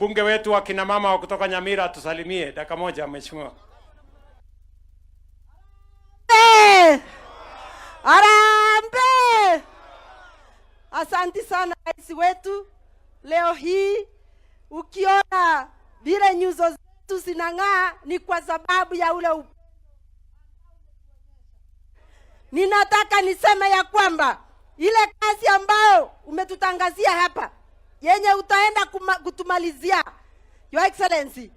Mbunge wetu wa kina mama wa kutoka Nyamira tusalimie dakika moja, mheshimiwa. Harambee! Harambee! Asanti sana, rais wetu. Leo hii ukiona vile nyuso zetu zinang'aa ni kwa sababu ya ule upendo. Ninataka niseme ya kwamba ile kazi ambayo umetutangazia hapa yenye utaenda kutumalizia, Your Excellency,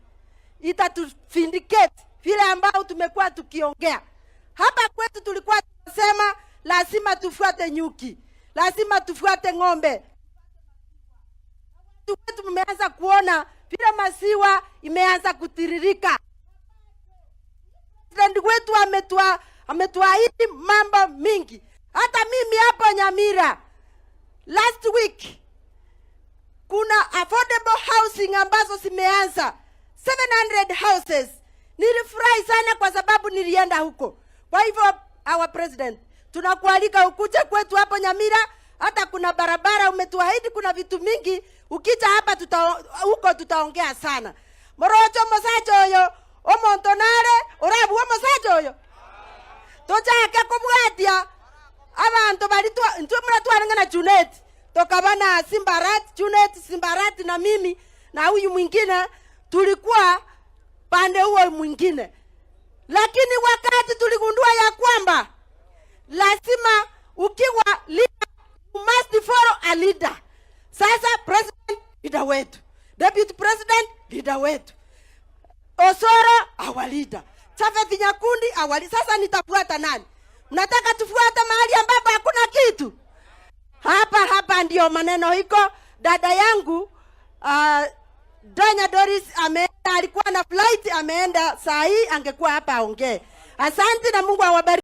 itatuvindicate vile ambao tumekuwa tukiongea hapa kwetu. Tulikuwa tunasema lazima tufuate nyuki, lazima tufuate ng'ombe. Watu wetu mmeanza kuona vile maziwa imeanza kutiririka. President wetu ametuahidi mambo mingi. Hata mimi hapo Nyamira last week kuna affordable housing ambazo zimeanza 700 houses. Nilifurahi sana kwa sababu nilienda huko. Kwa hivyo, our president, tunakualika ukuje kwetu hapo Nyamira. Hata kuna barabara umetuahidi, kuna vitu mingi. Ukija hapa huko tutaongea sana. Morocho mosacho oyo omonto nare orabu omosacho oyo tochake kobwatia abantu bali ntwe mura twarenga na Junet, tokaba na Simbarat, Junet Simbarat na mimi na huyu mwingine tulikuwa pande huo mwingine, lakini wakati tuligundua ya kwamba lazima ukiwa leader, you must follow a leader. Sasa president leader wetu, deputy president leader wetu, Osoro our leader, Chafeti Nyakundi our leader. Sasa nitafuata nani? Mnataka tufuate mahali ambapo hakuna kitu? Hapa hapa ndio maneno iko. Dada yangu Donya Doris ameenda, alikuwa na flight ameenda, saa hii angekuwa hapa aongee. Asante na Mungu awabariki.